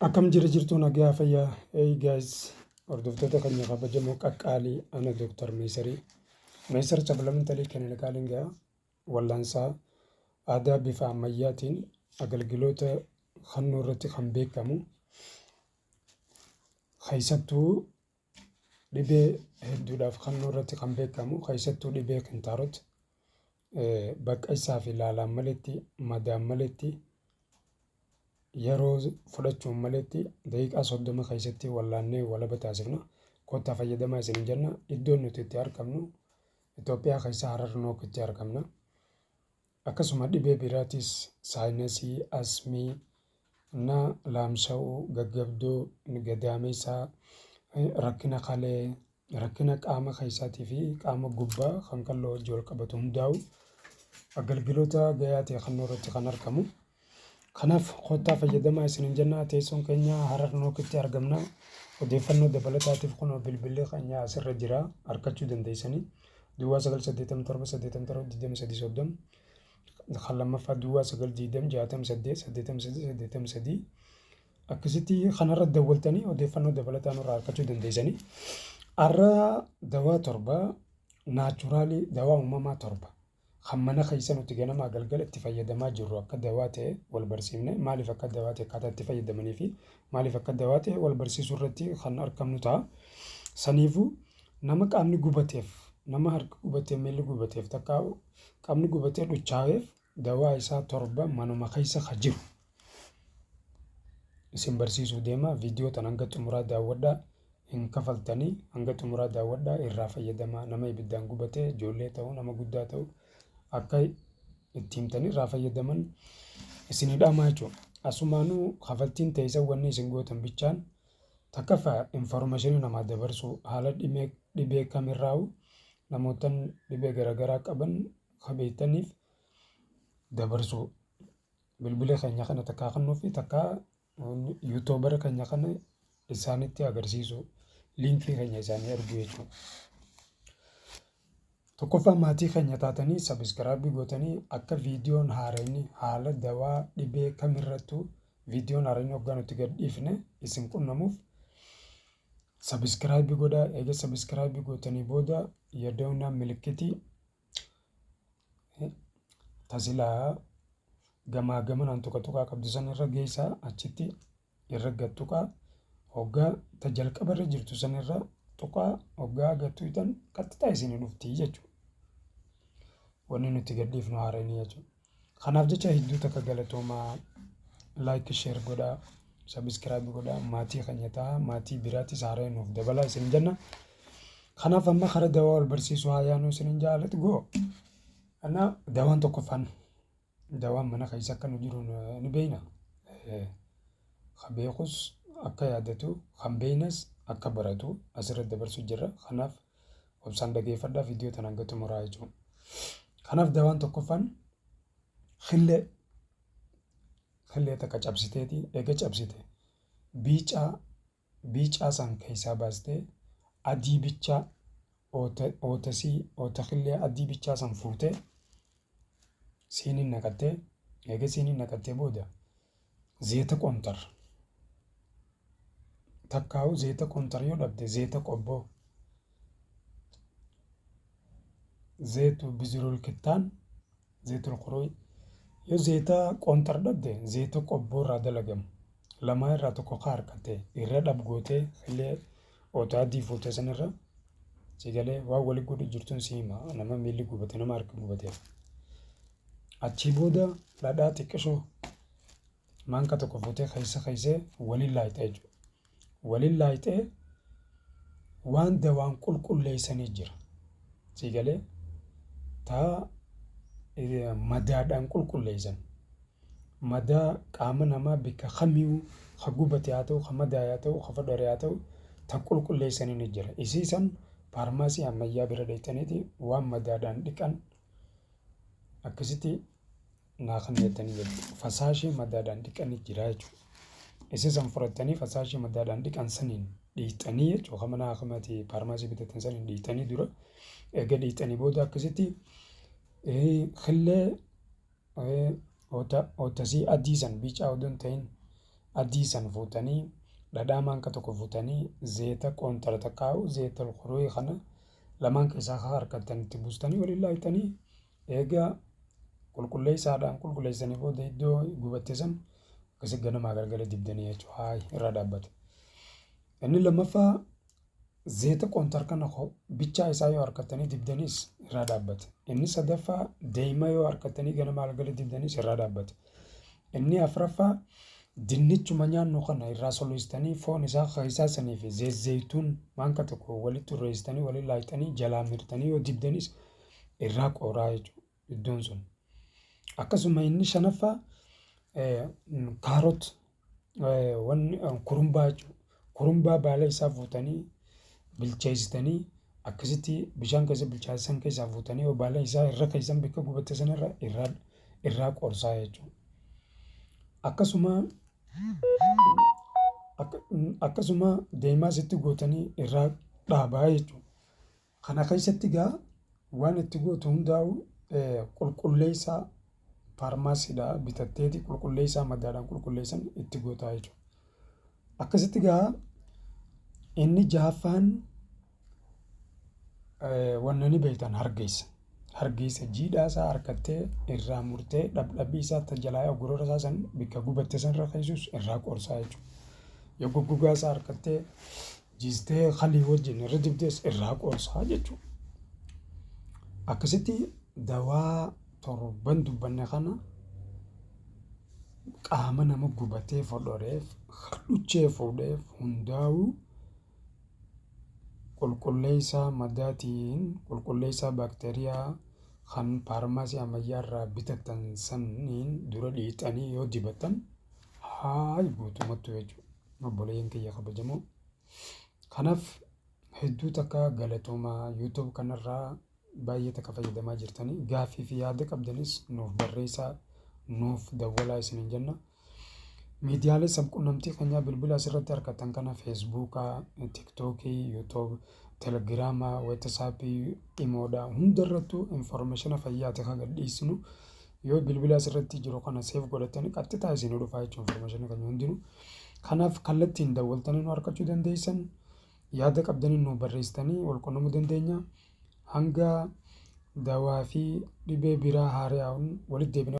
Akkam jira jirtuu nagaa fayyaa? Hey guys, hordoftoota keenya kabajamoo qaqqaalii, ana Dr. Meesarii. Meesar Supplementary Clinical gaa wallaansaa aadaa bifa ammayyaatiin agalgiloota kennuu irratti kan beekamu, keessattuu dhibee hedduudhaaf kennuu irratti kan beekamu, keessattuu dhibee kintaarot baqqaysaa fi laalaan maletti, madaan maletti, yeroo fudhachuun maletti daqiiqaa 30 keessatti wallaannee walaba taasifna. Kottaa fayyadamaa isin jenna. Iddoon nuti itti argamnu Itoophiyaa keessa Harar Nookitti argamna. Akkasuma dhibee biraatis saayinasii, asmii, na laamsha'uu, gaggabdoo, gadaameessaa, rakkina kalee, rakkina qaama keessaatii fi qaama gubbaa kan kalloo wajjin wal qabatu hundaa'u agalgiloota gayaa ta'e kan irratti kan argamu. Kanaaf kottaa fayyadamaa isinin jenna. Teessoon keenya Harar Nookitti argamna. Odeeffannoo dabalataatiif kunoo bilbilli keenya asirra jira, argachuu dandeessanii. Duwwaa 9 87 87 23 30, kan lammaffaa duwwaa 9 20 68 83 83. Akkasitti kanarra dawwaltanii odeeffannoo dabalataa nurraa argachuu dandeessanii. Har'a dawaa 7 naachuraalii, dawaa uumamaa 7 kan mana keessa nuti ganamaa galgala itti fayyadamaa jirru akka dawaa ta'e wal barsiifne, maaliif akka dawaa ta'e, akkaataa itti fayyadamanii fi maaliif akka dawaa ta'e wal barsiisuu irratti kan argamnu ta'a. Saniifuu nama qaamni gubateef, nama harki gubatee, miilli gubateef, takka qaamni gubatee dhuchaa'eef dawaa isaa 7 manuma keessa ka jiru isin barsiisuu deema. Viidiyoo tan hanga xumuraa daawwadhaa. Hin kafaltanii, hanga xumuraa daawwadhaa, irraa fayyadamaa. Nama ibiddaan gubatee, ijoollee ta'u, nama guddaa ta'u, akka itti himtanii irraa fayyadaman isinii dhaamaa jechuudha. Asumaanuu kafaltiin teessan wanni isin gootan bichaan takkaffaa information namaa dabarsuu, haala dhibee kamirraa'u namootan dhibee garaagaraa qaban kabeektaniif dabarsuu, bilbila keenya kana takkaa kennuu fi takkaa yuutuubara keenya kana isaanitti agarsiisu, liinkii keenya isaanii erguu jechuudha. Tokkoffaa maatii keenya taatanii sabiskiraabii gootanii akka viidiyoon haaraan haala dawaa dhibee kamirrattuu viidiyoon haaraan hoggaa nuti gad dhiifne isin qunnamuuf sabiskiraabii godhaa. Eega sabiskiraabii gootanii booda yaadannaa milikitii tasilaa gamaa gamanaan tuqa tuqaa qabdu san irra geessaa, achitti irra gad tuqaa. Hoggaa ta jalqaba irra jirtu san irra tuqaa, hoggaa gad tuqxan qaxxixaa isinii dhufti jechuudha. Wanni nuti gad dhiifnu haaranii jechuudha. Kanaaf jecha hedduu takka galatoomaa, like, share godhaa, subscribe godhaa, maatii keenya ta'a, maatii biraatis haaree nuuf dabalaa isin jenna. Kanaaf amma karaa dawaa wal barsiisuu haa yaanu isin jaalatu goo. Ana dawaan tokkoffaan dawaan mana keessa akka nu jiru ni beekna. Kan beekus akka yaadatu, kan beeknes akka baratu asirratti dabarsuu jirra. Kanaaf obsaan dhageeffadhaa viidiyoo tana hanga xumuraa jechuudha. Kanaaf dawaan tokkoffaan killee, killee takka cabsiteeti, eega cabsite biicaa san keessaa baastee adii bichaa, ootasii oota killee adii bichaa san fuutee siiniin naqattee, eega siiniin naqattee booda zeeta qontar takkaa'u, zeeta qontar yoo dhabde zeeta qobboo, zeetu bizirul kittaan, zeetul quruy, yoo zeeta qontar dhabde zeeta qobboo irraa dalagamu lamaa irraa tokko ka harkatte irra dhabgootee killee oota adii fuute sanirra si galee waan wali godhu jirtuun si hima. Nama miilli gubate, nama harki gubateef. Achii booda dhadhaa xiqqishoo maanka tokko fuutee keessa keessee waliin laayixee jechuudha. Waliin laayixee waan dawaan qulqulleessanii jira. Si galee taa madaadhaan qulqulleessan. Madaa qaama namaa bikka kamiyyuu ka gubate haa ta'u, ka madaa'e haa ta'u, ka fodhore haa ta'u, ta qulqulleessanii ni jira. Isii san faarmaasii ammayyaa bira dheeytaniiti waan madaadhaan dhiqan akkasitti naa kan jettanii jechuudha. Fasaashii madaadhaan dhiqanii jira jechuudha. Isii san fudhattanii fasaashii madaadhaan dhiqan saniin dhiqxanii jechuudha. Kan mana hakimaati faarmaasii bitatan saniin dhiqxanii dura, eega dhiqxanii booda akkasitti killee ootasii adii san, biicaa odoo hin ta'in adii san fuutanii dhadhaa maanka tokko fuutanii zeeta qoontara takkaa'u zeeta alquru'ii kana lamaan keessaa haa harkattan itti buustanii waliin laayitanii eegaa qulqulleessaadhaan qulqulleessanii booda iddoo gubatte san akkasi ganamaa galgala dibdanii jechuudha haa irraa dhaabbata. Inni lammaffaa zeeta qoontar kana bichaa isaa yoo harkattanii dibdanis irraa dhaabbata. Inni sadaffaa deema yoo harkattanii ganamaa galgala dibdanis irraa dhaabbata. Inni afraffaa dinnichuma nyaannu kana irraa soloistanii foon isaa keessaa sanii fi zeezzeeytuun maanka tokko walitti urreessitanii waliin laayixanii jalaa mirtanii yoo dibdanis irraa qooraa jechuudha iddoon sun. Akkasuma inni shanaffaa carrot wanni kurumbaa jechuudha. Kurumbaa baala isaa fuutanii bilcheessitanii akkasitti bishaan keessa bilchaassan keessaa fuutanii yoo baala isaa irra keessan bakka gubatte sanarra irraa qorsaa jechuudha. Akkasuma deemaa sitti gootanii irraa dhaabaa jechuudha. Kana keessatti egaa waan itti gootu hundaa'u qulqulleessaa faarmaasiidhaa bitatteeti qulqulleessaa madaadhaan qulqulleessan itti gootaa jechuudha. Akkasitti egaa inni jahaffaan wanna ni beektan hargeessa. Hargeessa jiidhaa isaa harkattee irraa murtee dhabdhabbii isaa jalaa gorora isaa san bakka gubatte san irra keessus irraa qorsaa jechuudha. Yoo goggogaa isaa harkattee jiistee halii wajjin irra dibdees irraa qorsaa jechuudha. Akkasitti dawaa torban dubbanne kana qaama nama gubatee fodhoreef dhuchee fuudheef hundaa'u qulqulleessaa madaatiin qulqulleessaa baakteeriyaa kan faarmaasii ammayyaa irraa bitatan saniin dura dhiixanii yoo dibatan haa guutummattu jechuudha. Obboleeyyan kiyya kabajamoo. Kanaaf hedduu takka galatoomaa YouTube kanarraa baay'ee takka fayyadamaa jirtanii gaaffii fi yaada qabdanis nuuf barreessaa nuuf dawwalaa isiniin jenna. Miidiyaalee sabquunnamtii keenyaa bilbila asirratti argattan kana Feesbuukaa, Tiktookii, YouTube, Telegiraamaa, Weetisaappii, Imoodhaa hundarrattuu information fayyaati kan gadhiisnu yoo bilbila asirratti jiru kana save godhatanii qaxxitaa isinii dhufaa jechuun information keenya hundinuu. Kanaaf kallattiin dawwaltanii nu argachuu dandeessan yaada qabdanii nu barreessitanii wal qunnamuu dandeenya. Hanga dawaa fi dhibee biraa haaraan walitti deebinee.